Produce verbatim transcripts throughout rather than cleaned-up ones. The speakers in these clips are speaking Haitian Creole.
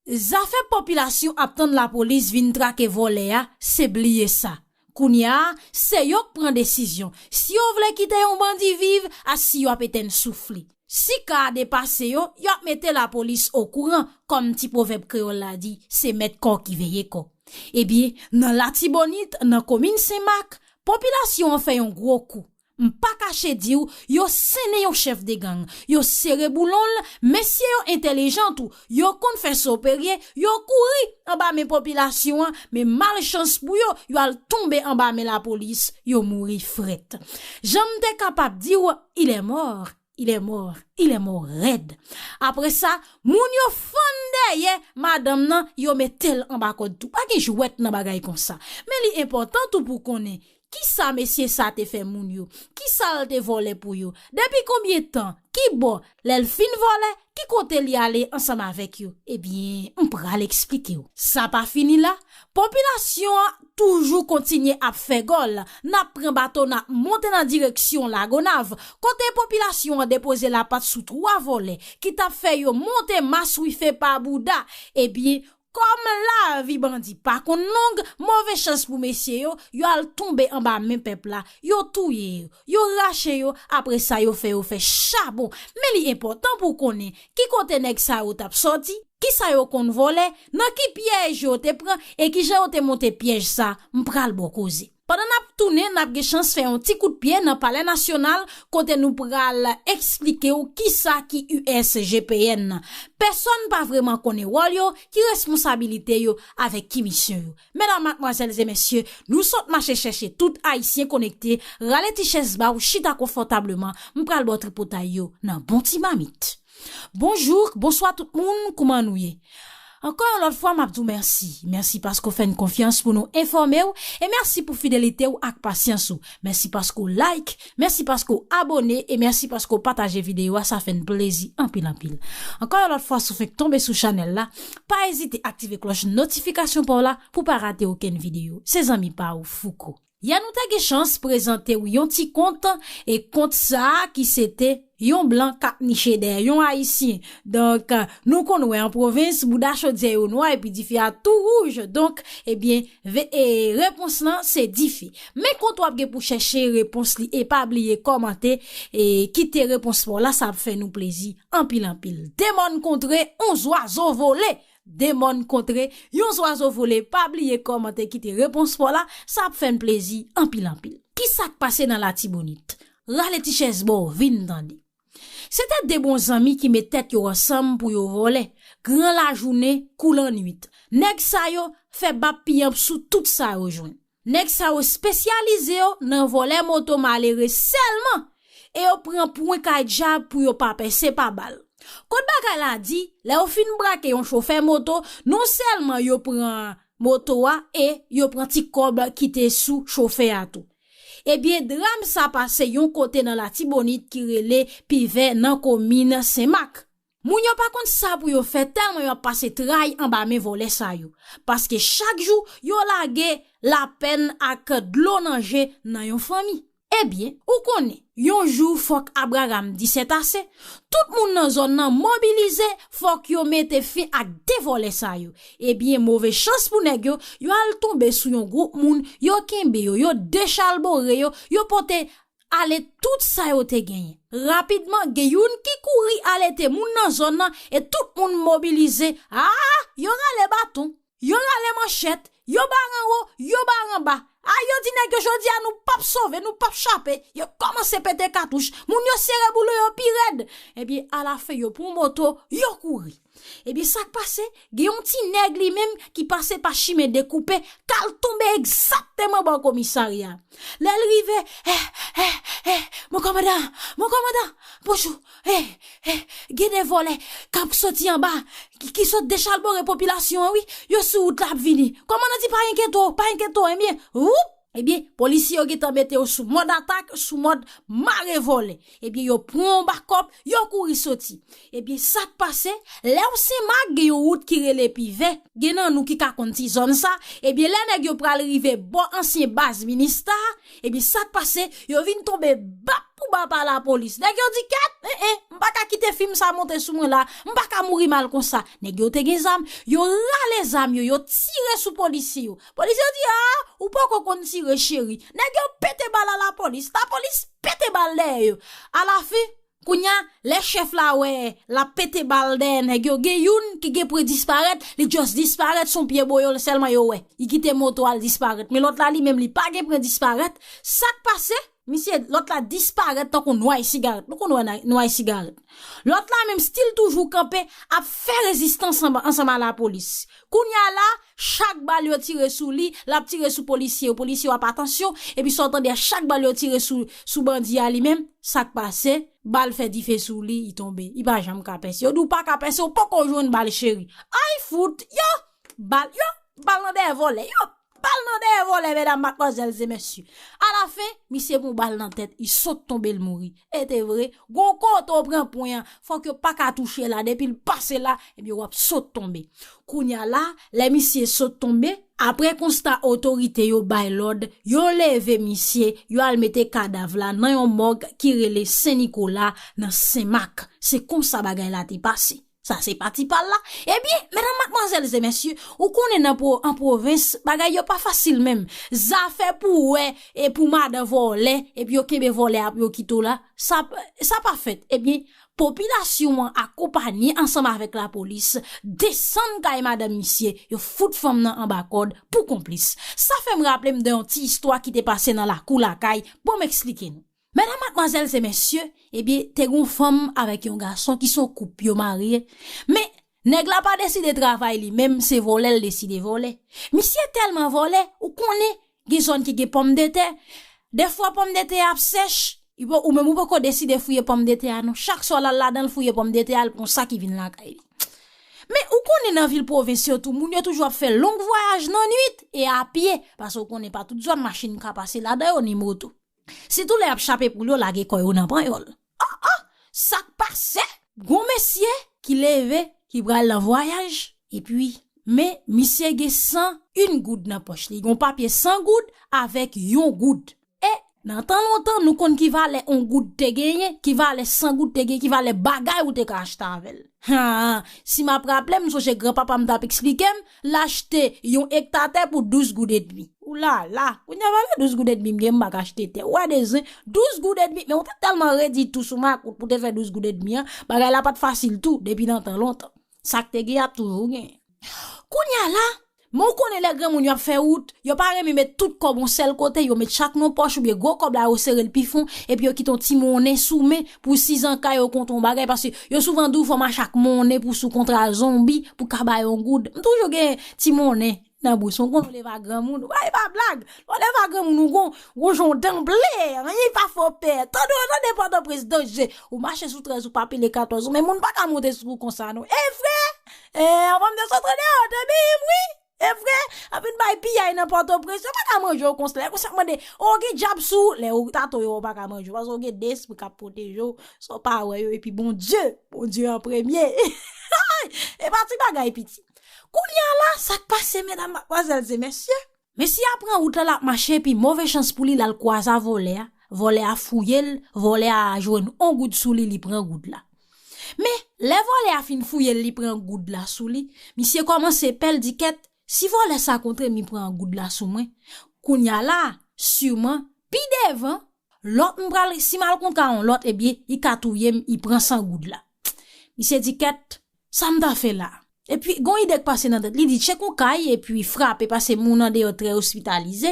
Zafè popilasyon ap tann lapolis vin trake vòlè a, se bliye sa. Kounye a, se yo k pran desizyon si yo vle kite yon bandi viv a si yo ap etenn souf li. Si ka a depase yo, y ap mete lapolis okouran, kòm ti pwovèb kreyòl la di, se mèt kò ki veye kò. Ebyen, nan Latibonit, nan komin Senmak, popilasyon an fè yon gwo kou. M pa kache di w, yo sennen yon chèf de gang, yo sere boulon l, mesye yo entèlijan tou, yo konn fè soperye, yo kouri anba men popilasyon an, men malchans pou yo, yo al tonbe anba men lapolis, yo mouri frèt. Jan m te kapab di w, il est mort, il est mort, il est mort rèd. Apre sa, moun yo fann dèyè madanm nan, yo mete l anba kòd tou. Pa gen jwèt nan bagay konsa. Men li enpòtan tou pou konnen kisa mesye sa te fè moun yo, kisa l te vòlè pou yo, depi konbyen tan, ki bò, lè l fin vòlè, ki kote li ale ansanm avèk yo. Ebyen, m pral eksplike w. Sa pa fini la, popilasyon an toujou kontinye ap fè gòl. N ap pran bato, n ap monte nan direksyon Lagonav, kote popilasyon an depoze lapat sou twa vòlè ki t ap fè yo monte maswife pa bouda. Ebyen, kòm lavi bandi pa konn long, move chans pou mesye yo, yo al tonbe anba men pèp la, yo touye yo, yo rache yo, apre sa yo fè yo fè chabon. Men li enpòtan pou w konnen ki kote nèg sa yo t ap sòti, kisa yo konn vòlè, nan ki pyèj yo te pran, e kijan yo te monte pyèj sa, m pral ba w koze. Pandan n ap tounen, n ap gen chans fè yon ti kout pye nan Palè Nasyonal, kote nou pral eksplike w kisa ki U S G P N nan. Pèsonn pa vrèman konnen wòl yo, ki responsabilite yo, avèk ki misyon yo. Medam, madmwazèl e mesye, nou sot mache chèche tout Ayisyen konekte, rale ti chèz ba w, chita konfòtableman, m pral ba w tripotay yo nan bon ti mamit. Bonjou, bonswa tout moun, kouman nou ye? Ankò yon lòt fwa, m ap di w mèsi. Mèsi paske w fè n konfyans pou nou enfòme w, e mèsi pou fidelite w ak pasyans ou. Mèsi paske w like, mèsi paske w abone, e mèsi paske w pataje videyo a, sa fè n plezi anpil anpil. Ankò yon lòt fwa, si w fenk tonbe sou chanèl la, pa ezite aktive klòch notifikasyon pa w la pou w pa rate okenn videyo. Se zanmi pa w, Fouco. Yè nou te gen chans prezante w yon ti kont, e kont sa a ki se te yon blan k ap niche dèyè yon Ayisyen. Donk, nou konn wè an pwovens, bouda chodyè yo nwa epi dife a tou wouj. Donk, ebyen, ve- e, repons lan se dife. Men kont w ap gen pou chèche repons li e pa bliye kòmante e kite repons pa w la, sa ap fè nou plezi anpil anpil. De mòn kontre, yon zwazo vole. De mòn kontre, yon zwazo vole, pa bliye kòmante kite repons pa w la, sa ap fè n plezi anpil anpil. Kisa k pase nan Latibonit? Rale ti chèz ba w, vin tande. Se te de bon zanmi ki met tèt yo ansanm pou yo vòlè. Gran lajounen, kou lannwit. Nèg sa yo fè bap piyanp sou tout sa yo jwenn. Nèg sa yo espesyalize yo nan vòlè moto malere sèlman, e yo pran pwen kay djab pou yo pa pèse pa bal. Kot bagay la di, lè yo fin brake yon chofè moto, non sèlman yo pran moto a, e yo pran ti kòb ki te sou chofè a tou. Ebyen, dram sa pase yon kote nan Latibonit ki rele Pivè nan komin Senmak. Moun yo pa konn sa pou yo fè tèlman yo ap pase tray anba men vòlè sa yo. Paske chak jou, yo lage lapèn ak dlo nan je nan yon fanmi. Ebyen, ou konnen, yon jou fòk Abraram di sètase, tout moun nan zòn nan mobilize, fòk yo mete fen ak de vòlè sa yo. Ebyen, move chans pou nèg yo, yo al tonbe sou yon gwoup moun, yo kenbe yo, yo dechalbore yo, yo pote ale tout sa yo te genyen. Rapidman, gen youn ki kouri alète moun nan zòn nan e tout moun mobilize. A, yo rale baton, yo rale manchèt, yo bare anwo, yo bare anba. A, yo di nèg yo jodi a nou p ap sove, nou p ap chape. Yo kòmanse pete katouch. Moun yo sere boulon yo pi rèd. Ebyen, alafen yo pran moto, yo kouri. Ebyen, sa k pase? Gen yon ti nèg li menm ki pase pa chimen dekoupe, k al tonbe egzakteman bò komisarya. Lè l rive, eh, eh, eh, mon kòmandan, mon kòmandan, bonjou, eh, eh, gen de vòlè k ap soti anba, ki, ki sot dechalbore popilasyon an, wi, yo sou wout la ap vini. Kòmandan di, pa enkyete w, pa enkyete w, ebyen, woup! Ebyen, polisye yo gentan mete yo sou mòd atak, sou mòd mare vòlè. Ebyen, yo pran yon bakòp, yo kouri soti. Ebyen, sa k pase? Lè w Senmak, gen yon wout ki rele Pivè. Gen nan nou ki ka konn ti zòn sa. Ebyen, lè nèg yo pral rive bò ansyen baz Minista, ebyen, sa k pase? Yo vin tonbe bap Kouba pa lapolis. Nèg yo di, kèt, eh, eh, m pa ka kite fim sa monte sou mwen la. M pa ka mouri mal konsa. Nèg yo te gen zam. Yo rale zam yo, yo tire sou polisye yo. Polisye yo di, a, ou poko konn tire, cheri. Nèg yo pete bal a lapolis. Lapolis pete bal dèyè yo. Alafen, kounye a, lè chèf la wè l ap pete bal dèyè nèg yo, gen youn ki gen pwen disparèt, li just disparèt, se yon pye boyo l sèlman yo wè. Li kite moto a, l disparèt. Men lòt la, li menm, li pa gen pwen disparèt. Sa k pase? Misye, lòt la disparèt tankou nway sigarèt. Nou konn wè na-, nway sigarèt. Lòt la menm still toujou kanpe ap fè rezistans anba, ansanm a lapolis. Kounye a la, chak bal yo tire sou li, l ap tire sou polisye yo, polisye yo ap atansyon, epi sa w tande a chak bal yo tire sou, sou bandi a li menm, sa k pase, bal fè dife sou li, li tonbe, li pa janm ka pèse. Yo di w pa ka pèse, w poko jwenn bal cheri. Ay fout, yo, bal, yo, bal nan dèyè vòlè, yo. Bal nan dèyè vòlè, medam, madmwazèl e mesye. Alafen, misye pran bal nan tèt, li sot tonbe, l mouri. E te vre, gon kote w pran pwen an, fòk yo pa ka touche la, depi l pase la, ebyen w ap sot tonbe. Kounye a la, lè misye sot tonbe, apre konsta otorite yo bay lòd, yo leve misye, yo al mete kadav la nan yon mòg ki rele Sen Nikola nan Senmak. Se konsa bagay la te pase. Sa se pati pa l la. Ebyen, medam, madmwazèl e mesye, ou konnen nan pwo-, an pwovens, bagay yo pa fasil menm. Zafè pou w wè e pou madan vòlè, epi yo kenbe vòlè a pou yo kite w la, sa, sa pa fèt. Ebyen, popilasyon an akonpanye ansanm avèk lapolis, desann kay madanm misye, yo fout fanm nan anba kòd pou konplis. Sa fè m raple m de yon ti istwa ki te pase nan lakou lakay. Bon, m eksplike nou. Medam, madmwazèl e mesye, ebyen, te gon fanm avèk yon gason ki se yon koup, yo marye. Men, nèg la pa deside travay li menm, se vòlè l deside vòlè. Misye tèlman vòlè, ou konnen, gen zòn ki gen pòmdetè. Defwa pòmdetè ap sèch, ou po-, ou menm ou poko deside fouye pòmdetè a non. Chak swa l al ladan l fouye pòmdetè a, l pran sa ki vin lakay li. Men ou konnen nan vil pwovens yo tou, moun yo toujou ap fè long vwayaj nan nwit e a pye, paske ou konnen pa tout zòn machin ka pase ladan yo ni moto. Sitou lè y ap chape poul yo, lage kò yo nan panyòl. Oh, oh, sa k pase? Gon mesye ki leve, ki pral nan vwayaj, epi, men misye gen san en goud nan pòch li. Gon papye san goud avèk yon goud. E nan tan lontan, nou konn ki valè on goud te genyen, ki valè san goud te genyen, ki valè bagay ou te ka achte avè l. Ha, si m ap raple, m sonje granpapa m t ap eksplike m, l achte yon ekta tè pou douz goud edmi. Ou la la, kounye a valè douz goud edmi m gen, m pa ka achte tè. Ou wè de zen, douz goud edmi, men ou te tèlman redi tou sou makout pou te fè douz goud edmi an, bagay la pa t fasil tou, depi nan tan lontan. Sa k te gen ap toujou genyen. Kounye a la, men ou konnen lè granmoun yo ap fè wout, yo pa renmen met tout kòb yon sèl kote, yo met chak nan pòch oubyen gwo kòb la yo sere l pi fon, epi yo kite yon ti monnen sou men pou si zanka yo kontre yon bagay, paske yo souvan di w fò mache ak monnen pou sou kontra zonbi pou ka bay yon goud. M toujou gen ti monnen nan bous mwen, ou konn ou leve a granmoun, ou pa, e pa blag, lè w leve a granmoun ou gon, gon jan w danble, anyen pa fè w pè, tande w tande Pòtoprens danje, ou mache sou trèz ou pa pile katòz ou, men moun pa ka monte sou ou konsa non, e vre, e anvan m desantre deyò, tande m wi, e vre, ap vin bay piyay nan Pòtoprens, yo pa ka manje w konsa, lè konsa ap mande, o gen djab sou ou, lè ou tato yo, yo pa ka manje w, paske ou gen de espri k ap pwoteje w, sa w pa wè yo, epi Bondye, Bondye an premye, e pa ti bagay piti. Kounye a la, sa k pase, medam, madmwazèl e mesye? Mesye a pran wout la, l ap mache, epi move chans pou li, l al kwaze a vòlè a. Vòlè a fouye l, vòlè a jwenn on goud sou li, li pran goud la. Men, lè vòlè a fin fouye l, li pran goud la sou li, misye kòmanse pè, l di, kèt, si vòlè sa kontre m, li pran goud la sou mwen. Kounye a la, siman, pi devan, lòt m pral, si m al kontre a yon lòt, ebyen, li ka touye m, li pran san goud la. Misye di, kèt, sa m ta fè la? Epi, gon ide k pase nan tèt li, li tcheke yon kay, epi frape, paske moun andeyò trè ospitalize,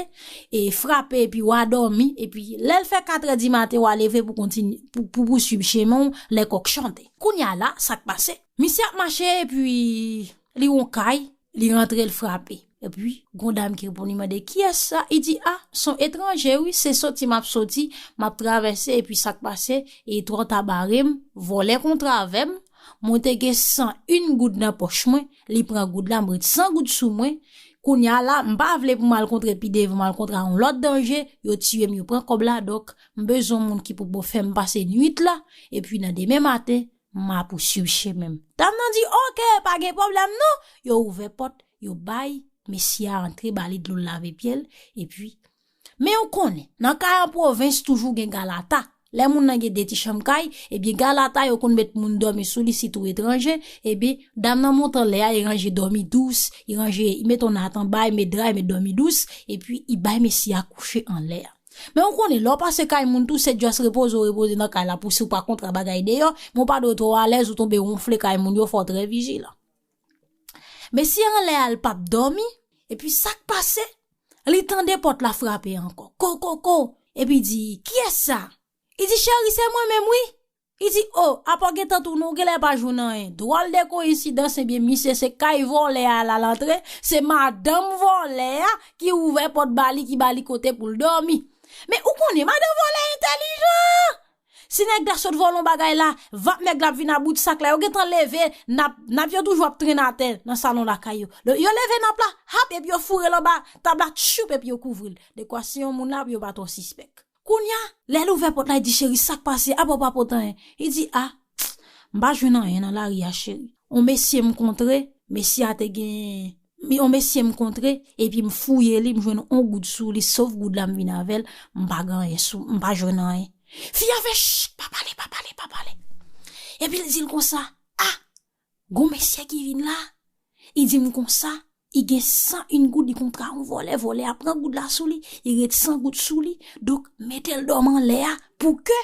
e frape, epi w a dòmi, epi lè l fè katrè di maten, w a leve pou kontinye, pou, pou pouswiv chemen w, lè kòk chante. Kounye a la, sa k pase? Misye ap mache, epi li yon kay, li rantre, l frape. Epi, gon dam ki reponn li mande, kiyès sa? Li di, a, se yon etranje, wi, se soti m ap soti, m ap travèse, epi sa k pase, e twò ta bare m, vòlè kontre avè m, mwen te gen san en goud nan pòch mwen, li pran goud la, m ret san goud sou mwen. Kounye a la, m pa vle pou m al kontre pi devan, m al kontre a yon lòt danje, yo tiye m, yo pran kòb la, donk, m bezwen moun ki pou, pou fè m pase nwit la, epi nan demen maten, m a pouswiv chemen m. Dam nan di, oke, pa gen pwoblèm non. Yo ouvè pòt, yo bay mesye a antre, ba li dlo l lave pye l, epi, men ou konnen, nan kay an pwovens toujou gen galata. Lè moun nan gen de ti chanm kay, ebyen, galata yo konn met moun dòmi sou li, sitou etranje, ebyen, dam nan monte anlè a, li ranje dòmi dous, li ranje, li met yon nat anba, li met dra, li met dòmi dous, epi li bay mesye a kouche anlè a. Men ou konnen, lè w pase kay moun tou, se just repoze w repoze nan kay la pou si w pa kontra bagay deyò, men w pa dwe twò alèz, ou tonbe wonfle kay moun yo, fò w trè vijilan. Mesye anlè a, l p ap dòmi, epi sa k pase? Li tande pòt la frape ankò. Ko, ko, ko! Epi di, "Kiyès sa?" Li di, "Cheri, se mwen menm, wi." Li di, "O, apa w gentan tounen, ou genlè pa jwenn anyen." Dwòl de koyensidans, ebyen, misye se kay vòlè a l al antre, se madanm vòlè a ki ouvè pòt ba li, ki ba li kote pou l dòmi. Men ou konnen, madanm vòlè entèlijan! Si nèg la sot vòlè yon bagay la, vap nèg la ap vin a bout sak la, yo gentan leve, nap, nap yo toujou ap trennen atè nan salon lakay yo. Yo leve nap la, hap, epi yo foure l anba tab la, tchoup, epi yo kouvri l. Dekwa si yon moun la, yo pa twò sispèk. Kounye a, lè l ouvè pòt la, li di, "Cheri, sa k pase? Apa w pa pote anyen?" Li di, "A, m pa jwenn anyen nan lari a, cheri. On mesye m kontre, mesye a te gen, on mesye m kontre, epi m fouye li, m jwenn on goud sou li, sof goud la m vin avè l, m pa gen anyen sou, m pa jwenn anyen." Fi a fè, "Ch, pa pale, pa pale, pa pale." Epi l di l konsa, "A, gon mesye ki vin la." Li di m konsa, li gen san en goud, li kontra yon vòlè, vòlè a pran goud la sou li, li ret san goud sou li, donk mete l dòmi anlè a pou ke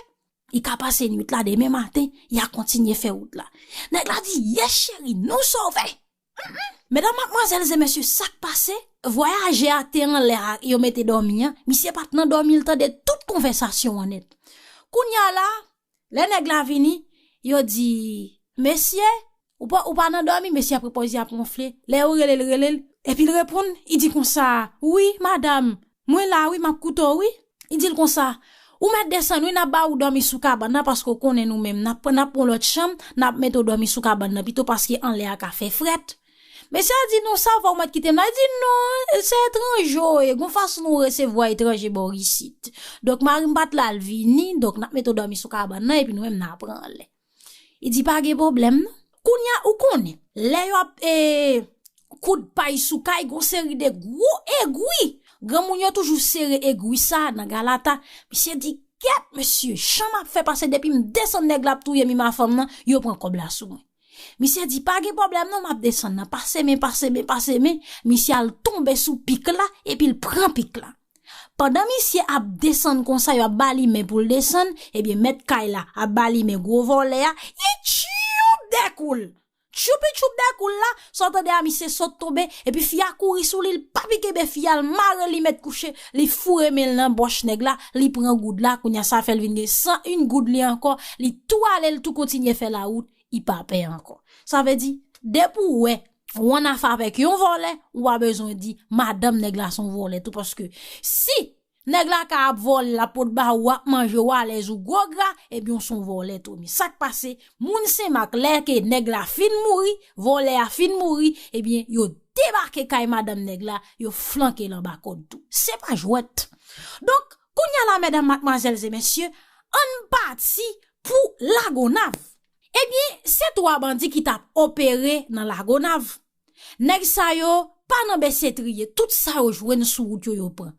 li ka pase nwit la, demen maten, y a kontinye fè wout la. Nèg la di, "Yes, cheri, nou sove!" Medam, madmwazèl e mesye, sa k pase? Vwayajè a te anlè a, yo mete dòmi an, misye pa t nan dòmi, l tande tout konvèsasyon an nèt. Kounye a la, lè nèg la vini, yo di, "Mesye, ou pa, ou pa nan dòmi?" Mesye ap reponn, y ap wonfle. Lè yo rele l, rele l, epi l reponn, li di konsa, "Wi, madanm, mwen la, wi, m ap koute w, wi." Li di l konsa, "Ou mèt desann, wi, n ap ba ou dòmi sou kabann nan, paske w konnen nou menm, n ap, n ap pran lòt chanm, n ap mete w dòmi sou kabann nan pito, paske anlè a ka fè frèt." Mesye a di, "Non, sa va, ou mèt kite m la." Li di, "Non, se etranje w ye, gon fason nou resevwa etranje bò isit. Donk, mari m pa t la, l vini, donk, n ap mete w dòmi sou kabann nan, epi nou menm, n a pran anlè." Li di, "Pa gen pwoblèm, non." Kounye a, ou konnen, lè yo ap, e, koud pay sou kay, gon seri de gwo egwi. Granmoun yo toujou sere egwi sa nan galata. Misye di, "Kèt, mesye, jan m ap fè pase depi m desann nèg la ap touye m, ma fanm nan, yo pran kòb la sou mwen." Misye di, "Pa gen pwoblèm non, m ap desann nan. Pase men, pase men, pase men." Misye al tonbe sou pik la, epi l pran pik la. Pandan misye ap desann konsa, yo ap ba li men pou l desann, ebyen, mèt kay la ap ba li men gwo vòlè a, li tchoup de kou l. Tchoupi tchoup de kou l la, sa w tande a, misye sot tonbe, epi fi a kouri sou li, l pa pi kenbe fi a, l mare li mèt kouche, li foure men l nan pòch nèg la, li pran goud la, kounye a sa fè l vin gen san en goud li ankò, li tou ale, l tou kontinye fè lawout, li pa pè ankò. Sa vle di, depi w wè, w annafè avèk yon vòlè, ou pa bezwen di, madanm nèg la se yon vòlè tou, paske si nèg la ka ap vòlè, l ap pot ba ou, w ap manje, w alèz, ou gwo gra, ebyen, w se yon vòlè tou. Men sa k pase, moun Senmak, lè ke nèg la fin mouri, vòlè a fin mouri, ebyen, yo debake kay madanm nèg la, yo flanke l anba kòd tou. Se pa jwèt. Donk, kounye a la, medam, madmwazèl e mesye, ann pati pou Lagonav. Ebyen, se twa bandi ki t ap opere nan Lagonav. Nèg sa yo pa nan bese triye, tout sa yo jwenn sou wout yo, yo pran.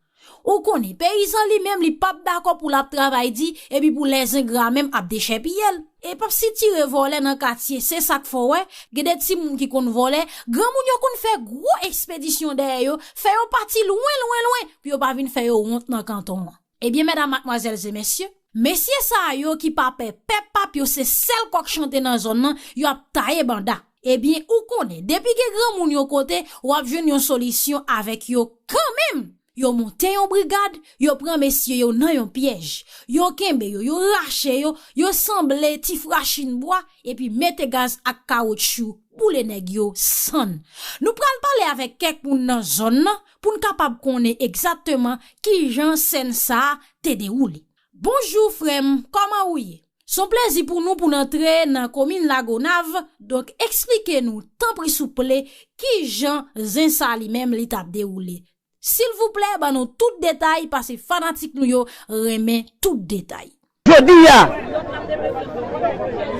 Ou konnen, peyizan li menm, li p ap dakò pou l ap travay di, epi pou lèzengra menm ap dechèpiye l. E p ap sitire vòlè nan katye, se sa k fè w wè, gen de timoun ki konn vòlè, granmoun yo konn fè gwo ekspedisyon dèyè yo, fè yo pati lwen, lwen, lwen, pou yo pa vin fè yo wont nan kanton an. Ebyen, medam, madmwazèl e mesye, mesye sa yo ki pa pè pèp p ap yo se sèl kòk chante nan zòn nan, yo ap taye banda. Ebyen, ou konnen, depi gen granmoun yon kote, w ap jwenn yon solisyon avèk yo kanmenm. Yo monte yon brigad, yo pran mesye yo nan yon pyèj. Yo kenbe yo, yo rache yo, yo sanble ti frachin bwa, epi mete gaz ak kawotchou, boule nèg yo sann. Nou pral pale avèk kèk moun nan zòn nan pou n kapab konnen egzakteman kijan sèn sa a te dewoule. Bonjou, frè m, kòman ou ye? Se yon plezi pou nou pou n antre nan komin Lagonav, donk eksplike nou, tanpri souple, kijan zen sa li menm li t ap dewoule. Silvouplè, ban nou tout detay, paske fanatik nou yo renmen tout detay. Jodi a,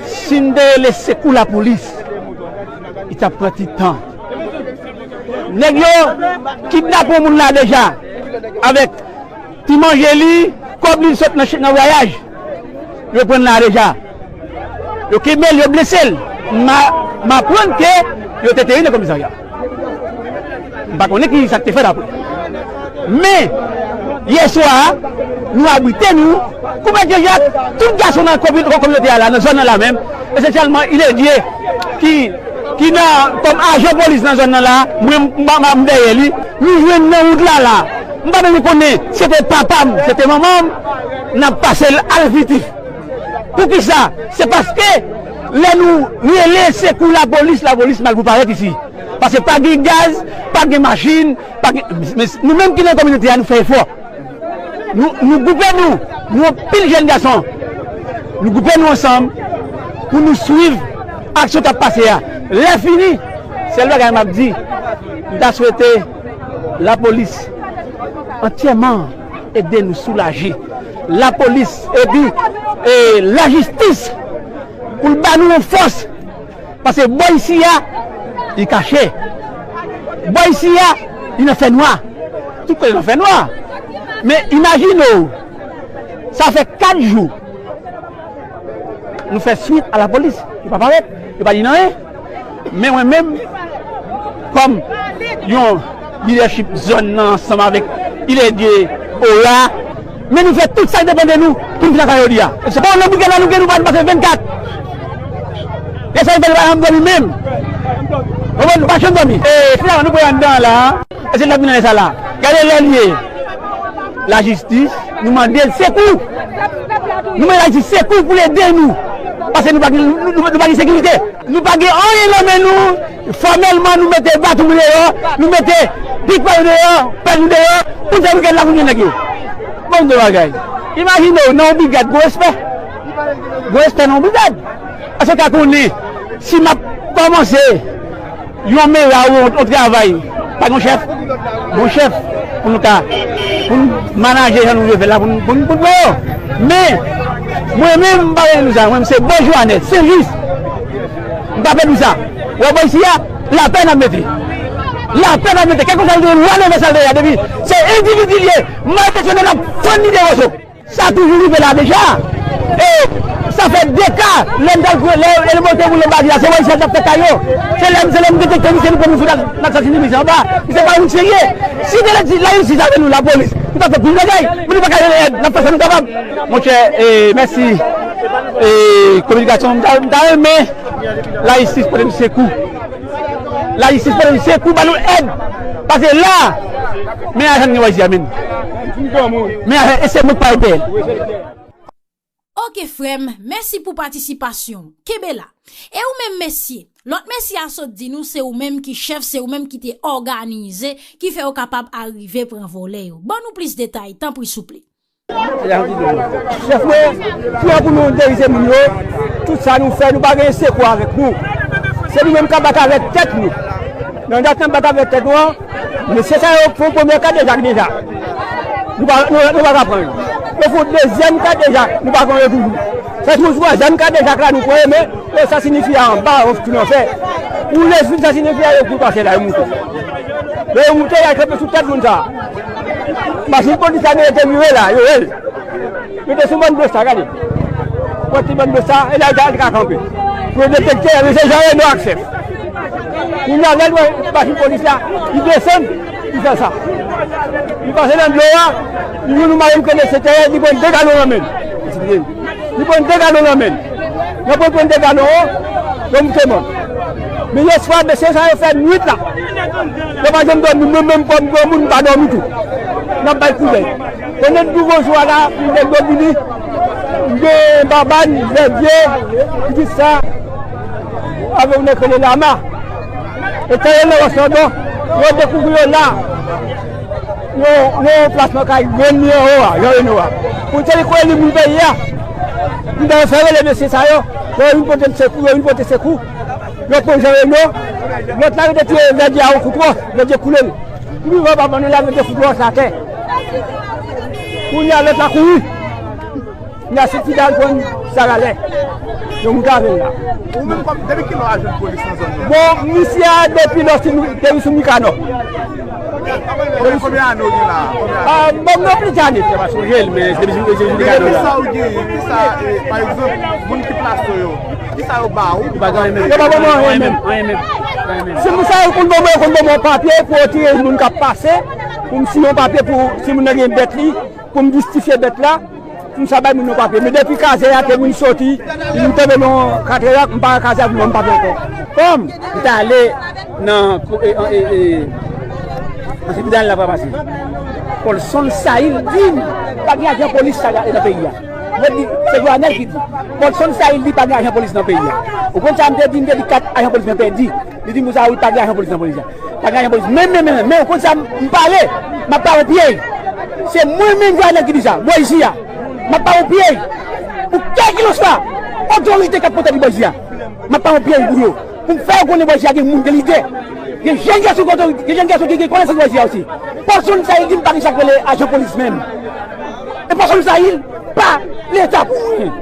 si n te rele sekou lapolis, li t ap pran ti tan. Nèg yo kidnape yon moun la deja, avèk ti manje li, kòb li, li sot nan ch-, nan vwayaj. Yo pran l la deja. Yo kenbe l, yo blese l. M a, m aprann ke yo te teri nan komisarya. M pa konnen ki sa k te fèt apre. Men, yè swa a, nou abrite nou, kou Mèt Jan Jak, tout gason nan komi-, kominote a la, nan zòn nan la menm, esansyèlman Iledye, ki, ki nan, kòm ajan polis nan zòn nan la, mwen, m, m, m dèyè li, nou jwenn nan wout la la. M pa menm konnen, se te papa m, se te manman m, n ap pase l al Fiti. Poukisa? Se paske lè nou rele sekou lapolis, lapolis mal pou parèt isi. Paske pa gen gaz, pa gen machin, pa gen, men nou menm ki nan kominote a, nou fè efò. Nou, nou gwoupe nou, nou anpil jèn gason. Nou gwoupe nou ansanm pou nou swiv aksyon k ap pase a. Lè fini, sèl bagay m ap di, m ta swete lapolis antyèman ede nou soulaje. Lapolis epi, e, lajistis pou l ba nou yon fòs. Paske bò isi a, li kache. Bò isi a, li nan fènwa. Tout kote nan fènwa. Men imajine w, sa fè kat jou nou fè swit a lapolis. Yo pa parèt, yo pa di n anyen. Men mwen menm, kòm yon lidèchip zòn nan ansanm avèk Iledye, Ora, men nou fè tout sa k depann de nou pou n fin lakay jodi a. Se pa yon lòt brigad la nou gen, nou pa pase vennkat. Lè sa rive, nou pa janm dòmi menm. Konprann? Nou pa janm dòmi. E, finalman, nou pran anndan an la. E se n ap vin nan lè sa la. Gade lè l ye. Lajistis, nou mande l sekou. Nou mande lajistis sekou pou l ede nou. Paske nou pa gen, nou, nou, nou pa gen sekirite. Nou pa gen anyen nan men nou. Fòmèlman, nou mete baton nou deyò, nou mete pik pa nou deyò, pèl nou deyò, pou n fè brigad la pou n jwenn nèg yo. Bon, de bagay. Imajine w, nan yon brigad, gwo respè. Gwo respè nan yon brigad. Paske w ka konnen, si m ap kòmanse yon mera ou yon, yon travay, pa gen chèf, gen chèf pou nou ka, pou n manaje jan nou vle fè la, pou n, pou n, pou n pran yo. Men, mwen menm, m pa renmen nou sa, mwen, se bon jou anèt, se jis. M pa pè nou sa. Wè bò isi a, lapè n ap mete. Lapè n ap mete. Kèlkeswa l te ye, lwa leve sa l te ye a, depi se endividi l ye, mal entensyonnen, n ap fann li de woso. Sa toujou rive la deja. E sa fè de ka, lè n t al, lè, lè n monte pou lè bandi la, se wè isi a t ap fè kay yo. Se lè, se lè m detekte misye, nou pran nou fout al, n al sasinen misye anba. Misye pa moun serye. Si te lè di, lajistis avè nou, lapolis, nou t ap fè plis bagay. Men nou pa ka rele èd, n ap fè sa nou kapab. Monchè, e, mèsi. E, kominikasyon, m ta, m ta renmen lajistis pote n sekou. Lajistis pote n sekou, ba nou èd. Paske la, men ajan gen wè isi a menm. Men ajan, e se mwen k pa ede. Ok, frè m, mèsi pou patisipasyon w. Kenbe la. E ou menm, mesye? Lòt mesye a sot di nou se ou menm ki chèf, se ou menm ki te òganize, ki fè yo kapab arive pran vòlè yo. Ban nou plis detay, tanpri, souple. Chèf mwen, pran pou nou derize moun yo, tout sa nou fè, nou pa gen sekou avèk nou. Se nou menm k ap bat avèk tèt nou. Nan dat n ap bat avèk tèt nou an, mesye sa yo fè yon premye kadejak deja. Nou pa, nou, nou pa ka pran yo. Yo fè yon dezyèm kadejak, nou pa pran yo toujou. Sa se yon twazyèm kadejak la nou pran yo, men yo sasinen fi a anba, yo fout li anfè. Ou lè fin sasinen fi a, yo kouri pase la, yo moute. Lè yo moute, y al kanpe sou tèt moun sa a. Machin polis la, men yo te vire la, yo wè l. Yo te sou bann blo sa, gade. Wè ti bann blo sa, e la yo te al ka kanpe. Pou yo detekte, men se Jean Reno ak chèf. Kounye a, lè l wè machin polis la, li desann, li fè sa. Li pase nan dlo a, li jwenn yon madanm k rele Seterè, li pran de galon nan men l. Li pran de galon nan men l. Nan pran, pran de galon an, yo moute mòn. Men yè swa, mesye sa yo fè nwit la. Yo pa janm dòmi, mwen menm kòm granmoun, m pa dòmi tou. N ap bay koudèy. Konnen douvan jou a la, pou nèg yo vini, m gen Babann, Vèdye, Pitit Sa, avè yon nèg rele Lama. E tèren nan Wòch Landò, yo dekouvri yo la. Yo, yo plasman kay grann li anwo a, Jean Reno a. Pou te li kwè li moun peyi a. Li ta fè rele mesye sa yo, yo vin pote sekou, yo vin pote sekou. Yo pran Jean Reno, lòt la rete tire Vèdye a yon kout wòch, Vèdye koule l. Pou li wè pa bann la rete fout wòch atè. Kounye a lòt la kouri. N a soti dal pran Saralè. Yo moute avè l la. Ou menm kòm, depi kilè w a jwenn polis nan zòn nan? Bon, misye a depi lè sou, depi sou Mikanò. Konbyen, konbyen ane w gen la? Konbyen ane? Ah, bon, mwen plis ane, frè, pa sonje l, men se depi, se depi gade la. Kisa w genyen? Kisa, eh, pa egzanp, moun ki plase w yo, kisa yo ba ou? Yo pa ba mwen anyen menm. Anyen menm. Anyen menm. Si moun sa yo konn ban mwen, yo konn ban mwen yon papye pou yo tire moun k ap pase, pou m siyen yon papye pou si moun nan gen bèt li, pou m jistifye bèt la, pou m sa bay moun nan papye. Men depi Kazèk la, ke moun soti, m tonbe nan Katrèyak, m pa Kazèk, m pa vin ankò. Kòm m t ale nan, e, e, e, nan tribinal la pa pase. Paulson Saïl di m, pa gen ajan polis sa nan peyi a. Mwen di, se Joanel ki di. Paulson Saïl di pa gen ajan polis nan peyi a. Ou konn sa m te di, m te di kat ajan polis mwen pèdi. Li di m konsa, wi, pa gen ajan polis nan polis la. Pa gen ajan polis. Men, men, men, men, men, ou konn sa, m, m pale. M ap pale pyèj. Se mwen menm, Joanel, ki di sa. Bò isi a. M ap pale pyèj. Pou kèlkeswa otorite k ap kontre bò isi a. M ap pale pyèj pou yo. Pou m fè yo konnen bò isi a gen moun, gen lidè. Gen jèn gason ki otorite, gen jèn gason ki gen konesans bò isi a osi. Pèsonn sa, li di m pa gen sa k rele ajan polis menm. E pèsonn sa, li pa Leta pou anyen.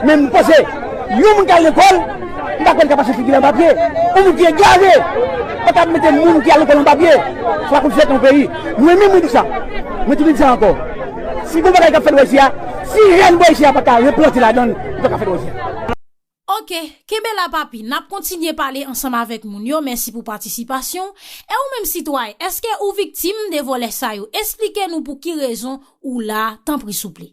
Men m panse, yon moun k al lekòl, m pa kwè l ka pase figi l an papye. Yon moun ki egare, pa ka mete moun ki al lekòl an papye. Sa pa konn fèt nan peyi. Mwen menm, mwen di sa. Mwen toujou di sa ankò. Si gon bagay k ap fèt bò isi a, si jèn bò isi a pa ka replante ladan l, li pa ka fèt bò isi a. Ok, kenbe la, papi. N ap kontinye pale ansanm avèk moun yo. Mèsi pou patisipasyon. E ou menm, sitwayen, èske ou viktim de vòlè sa yo? Esplike nou pou ki rezon ou la, tanpri, souple.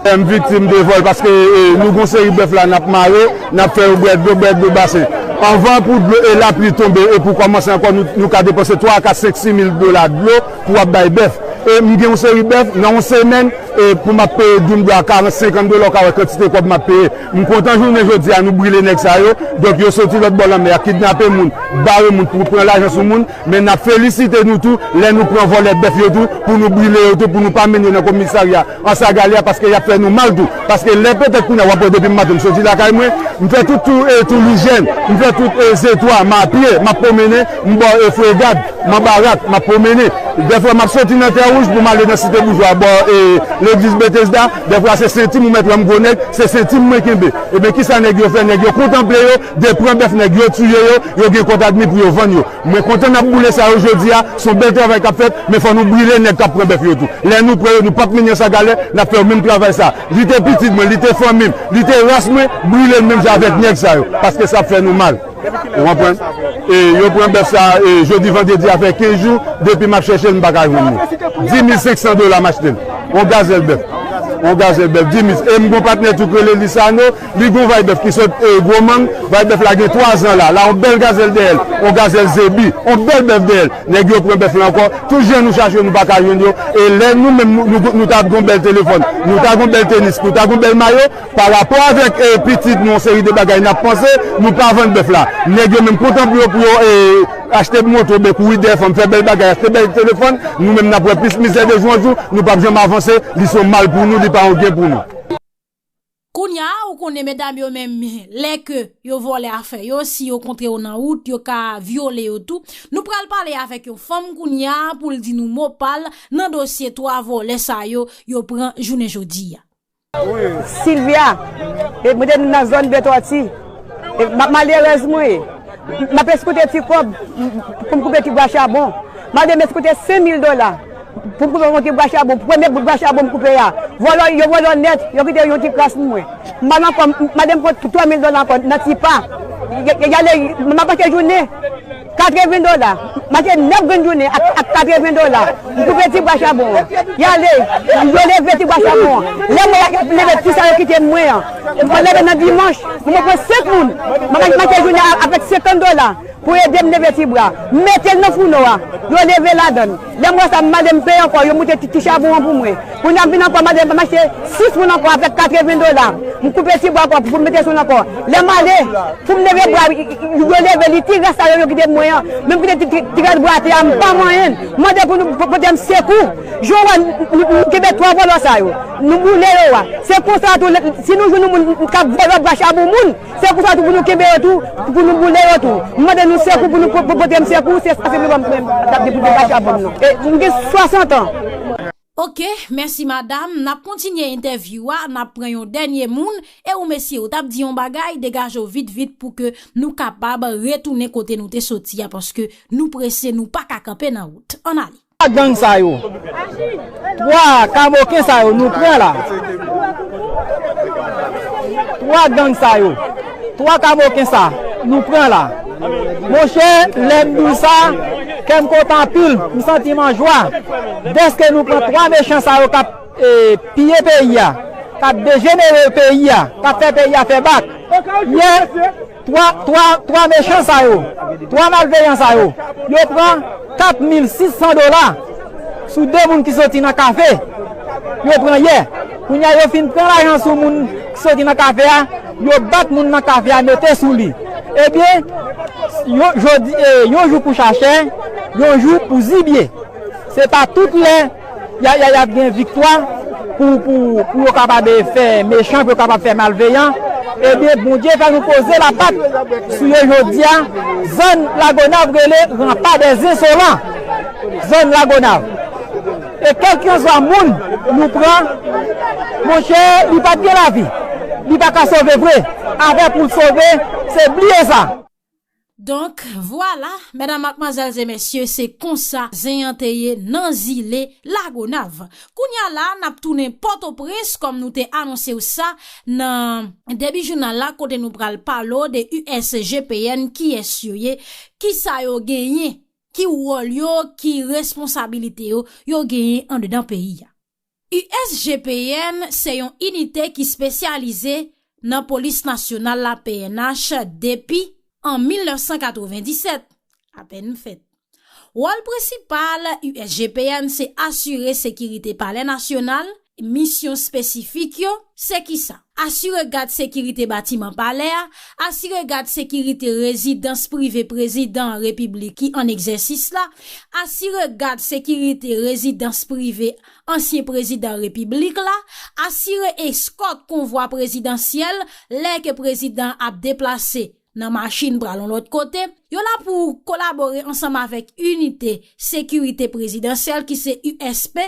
M viktim de vòl paske, e, nou gon seri bèf la n ap mare, n ap fè yo bwè dlo, bwè dlo basen. Anvan pou dlo, e, lapli tonbe e pou kòmanse ankò, nou, nou ka depanse twa, kat, senk, sis mil dola dlo pou w ap bay bèf. E m gen yon seri bèf, nan yon semèn, e pou m ap peye doum dlo a karant, senkant dola, w ka wè kantite kòb m ap peye. M kontan jounen jodi a, nou brile nèg sa yo. Donk, yo soti lòt bò lanmè a, kidnape moun, bare moun pou pran lajan sou moun. Men n ap felisite nou tou lè nou pran vòlè bèf yo tou, pou nou brile yo tou, pou nou pa mennen yo nan komisarya Anse à Galets a, paske y ap fè nou mal tou. Paske lè petèt kounye a w ap wè depi maten m soti lakay mwen, m fè tout tou, e, tou Lijèn, m fè tout, e, Zetwa, m a pye, m ap pwomennen, m bò, e, Fregad, m an barak, m ap pwomennen. Dèfwa m ap soti nan Tè Wouj pou m ale nan Site Boujwa, bò, e, legliz Betesda, dèfwa se senti m ou mèt wè m gwo nèg, se senti m mwen kenbe. Ebyen, kisa nèg yo fè? Nèg yo kontanple yo, de pran bèf nèg yo, tiye yo, yo gen kont admi pou yo vann yo. Mwen kontan n ap boule sa yo jodi a, se yon bèl travay k ap fèt, men fò nou brile nèg k ap pran bèf yo tou. Lè nou pran yo, nou p ap mennen Anse à Galets, n ap fè yo menm travay sa. Li te pitit mwen, li te fanmi m, li te ras mwen, brile l menm jan avèk nèg sa yo, paske sa ap fè nou mal. Ou konprann? E yo pran bèf sa, e, jodi vandredi a fè kenz jou, depi m ap chèche l, m pa ka jwenn li. Dis mil senk san dola m achte l. On gazèl bèf. On gazèl bèf, dis mil. E m gon patnè tou k rele Lisano, li gon vay bèf ki sot, e, Gwomang. Vay bèf la gen twa zan la. La, on bèl gazèl dèyè l. On gazèl zebi. On bèl bèf dèyè l. Nèg yo pran bèf la ankò. Tout jan nou chache yo, nou pa ka jwenn yo. E lè nou menm, nou, nou, nou ta gon bèl telefòn, nou ta gon bèl tenis, nou ta gon bèl mayo, pa rapò avèk, e, pitit nou, yon seri de bagay n ap panse, nou pa vann bèf la. Nèg yo menm kontan pou yo, pou yo, e, achte moto, oubyen kouri dèyè fanm, fè bèl bagay, achte bèl telefòn, nou menm n ap wè plis mizè de jou an jou, nou p ap janm avanse, li se yon mal pou nou, li pa yon gen pou nou. Kounye a, ou konnen medam yo menm, lè ke yo vòlè afè yo, si yo kontre yo nan wout, yo ka vyole yo tou. Nou pral pale avèk yon fanm kounye a pou l di nou mo pa l nan dosye twa vòlè sa yo, yo pran jounen jodi a. Silvia, e mwen te nan zòn de Tòti. E ma-, malerèz mwen ye. M ap eskoute ti kòb pou m koupe ti bwa chabon. Madanm eskoute senk mil dola pou m koupe yon ti bwa chabon. Premye bout bwa chabon m koupe a, vòlò, yo vòlò nèt, yo kite yon ti kras pou mwen. M al ankò, m-, madanm pran twa mil dola ankò nan ti pa. Y-, y-, y ale, m ap mache jounen katreven dola. M achte nèf grenn jounen ak, ak katreven dola. M koupe ti bwa chabon an. Y ale, yo leve ti bwa chabon an. Lè m wè y ap leve ti sa yo kite mwen an. M pral leve nan dimanch. Mwen pran senk moun. M ap mache jounen a-, avèk senkant dola pou ede m leve ti bwa. M mete l nan founo a. Yo leve ladan l. Lè m wè sa, m ale m peye ankò. Yo moute ti, ti chabon an pou mwen. Kounye a m vin ankò, madanm, m achte sis moun ankò avèk katreven dola. M koupe ti bwa ankò pou m mete sou l ankò. Lè m ale, pou m leve bwa, yo leve li, ti rès sa yo, yo kite mwen an. Men m kite ti, ti, ti rès bwa atè a, m pa manyen l. M mande pou nou po-, pote m sekou. Jan w wè, nou, nou, nou kenbe twa vòlò sa yo. Nou boule yo a. Se konsa tou, lè, si nou jwenn yon moun k ap vòlò bwa chabon moun, se konsa tou pou nou kenbe yo tou, pou nou boule yo tou. M mande nou sekou pou nou po-, po-, pote m sekou, se sa se nou ban m, m t ap di pou nou bwa chabon m nan. E m gen swasant an. Ok, mèsi madam. N ap kontinye entèvyou a, n ap pran yon dènye moun, e ou mesye, ou t ap di yon bagay, degaje w vit vit pou ke nou kapab retounen kote nou te soti a, paske nou prese, nou pa ka kanpe nan wout. Ann ale. Twa gang sa yo, twa kamoken sa yo, nou pran la. Twa gang sa yo, twa kamoken sa, nou pran la. Monchè, lè m di w sa, kè m kontan anpil, m santi m an jwa. Dèske nou pran twa mechan sa yo k ap, e, piye peyi a, k ap dejenere peyi a, k ap fè peyi a fè bak. Yè, twa, twa, twa mechan sa yo, twa malveyan sa yo, yo pran kat mil sis san dola sou de moun ki soti nan kafe. Yo pran yè. Kounye a, yo fin pran lajan sou moun ki soti nan kafe a, yo bat moun nan kafe a, mete sou li. Ebyen, yon, jodi, e, yon jou pou chachè, yon jou pou zibye. Se pa tout lè y a, y a, y ap gen viktwa pou, pou, pou yo kapab fè mechan, pou yo kapab fè malveyan. Ebyen, Bondye fè nou poze lapat sou yo jodi a. Zòn Lagonav rele Ranpa dèzensolan. Zòn Lagonav. E kèlkanswa moun nou pran, monchè, li pa t gen lavi. Li pa ka sove vre. Avè pou l sove, se bliye sa. Donk, vwala, medam, madmwazèl e mesye, se konsa zen an te ye nan zile Lagonav. Kounye a la, n ap tounen Pòtoprens, kòm nou te anonse w sa nan debi jounal la, kote nou pral pale w de U S G P N, kiyès yo ye, kisa yo genyen, ki wòl yo, ki responsabilite yo, yo genyen andedan peyi a. U S G P N se yon inite ki espesyalize nan Polis Nasyonal la, P N H, depi an mil nèf san katrevenndisèt, apèn m fèt. Wòl prensipal U S G P N se asire sekirite Palè Nasyonal. Misyon espesifik yo, se kisa? Asire gad sekirite batiman Palè a, asire gad sekirite rezidans prive Prezidan Repiblik ki an egzèsis la, asire gad sekirite rezidans prive ansyen Prezidan Repiblik la, asire eskòt konvwa prezidansyèl lè ke Prezidan ap deplase nan machin pral yon lòt kote. Yo la pou kolabore ansanm avèk Inite Sekirite Prezidansyèl ki se U S P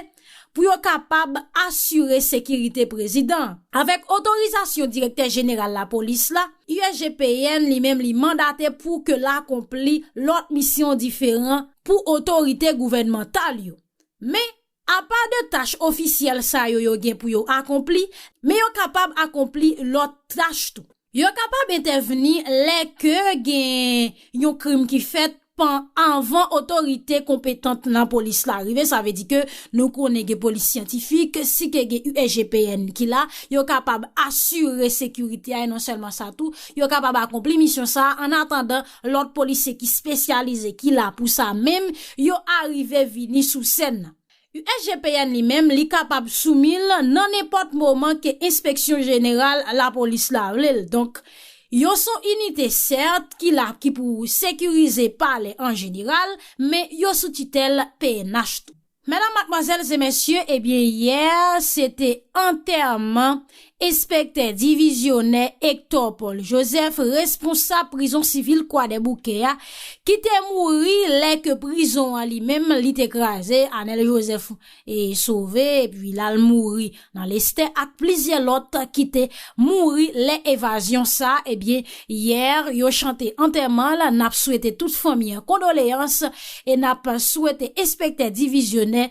pou yo kapab asire sekirite Prezidan an. Avèk otorizasyon Direktè Jeneral Lapolis la, U S G P N li menm li mandate pou ke l akonpli lòt misyon diferan pou otorite gouvènmantal yo. Men, apa de tach ofisyèl sa yo yo gen pou yo akonpli, men yo kapab akonpli lòt tach tou. Yo kapab entèvni lè ke gen yon krim ki fèt pan, anvan otorite konpetant nan polis la rive. Sa vle di ke nou konnen gen polis syantifik, si ke gen U S G P N ki la, yo kapab asire sekirite a, e non sèlman sa tou, yo kapab akonpli misyon sa a annatandan lòt polisye ki espesyalize ki la pou sa menm, yo arive vini sou sèn nan. U S G P N li menm, li kapab soumil nan nenpòt moman ke Enspeksyon Jeneral Lapolis la vle l. Donk, yo se yon inite, sèt, ki la, ki pou sekirize palè an jeneral, men yo sou titèl P N H tou. Medam, madmwazèl e mesye, ebyen, yè, se te antèman Enspektè divizyonè Hector Paul Joseph, responsab prizon sivil Kwadèboukè a, ki te mouri lè ke prizon an li menm li te kraze, Anèl Joseph e sove, epi l al mouri nan Lestè, ak plizyè lòt ki te mouri lè evazyon sa, ebyen, yè, yo chante antèman l, n ap swete tout fanmi an kondoleyans, e n ap swete enspektè divizyonè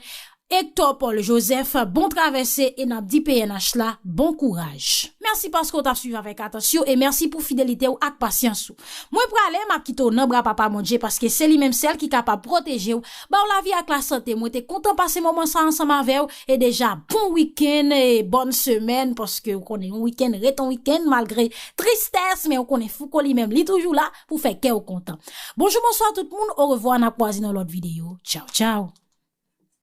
Hector Paul Joseph, bon travèse e n ap di P N H la bon kouraj. Mèsi paske w t ap swiv avèk atansyon e mèsi pou fidelite w ak pasyans ou. Mwen prale, m ap kite w nan bra Papa Bondye paske se li menm sèl ki kapab pwoteje w, ba w lavi ak lasante. Mwen te kontan pase moman sa ansanm avè w e deja bon wikenn e bòn semèn paske w konnen yon wikenn ret yon wikenn malgre tristès, men w konnen Fouco li menm li toujou la pou fè kè w kontan. Bonjou, bonswa tout moun, orevwa, n ap kwaze nan lòt videyo. Tchaw, tchaw.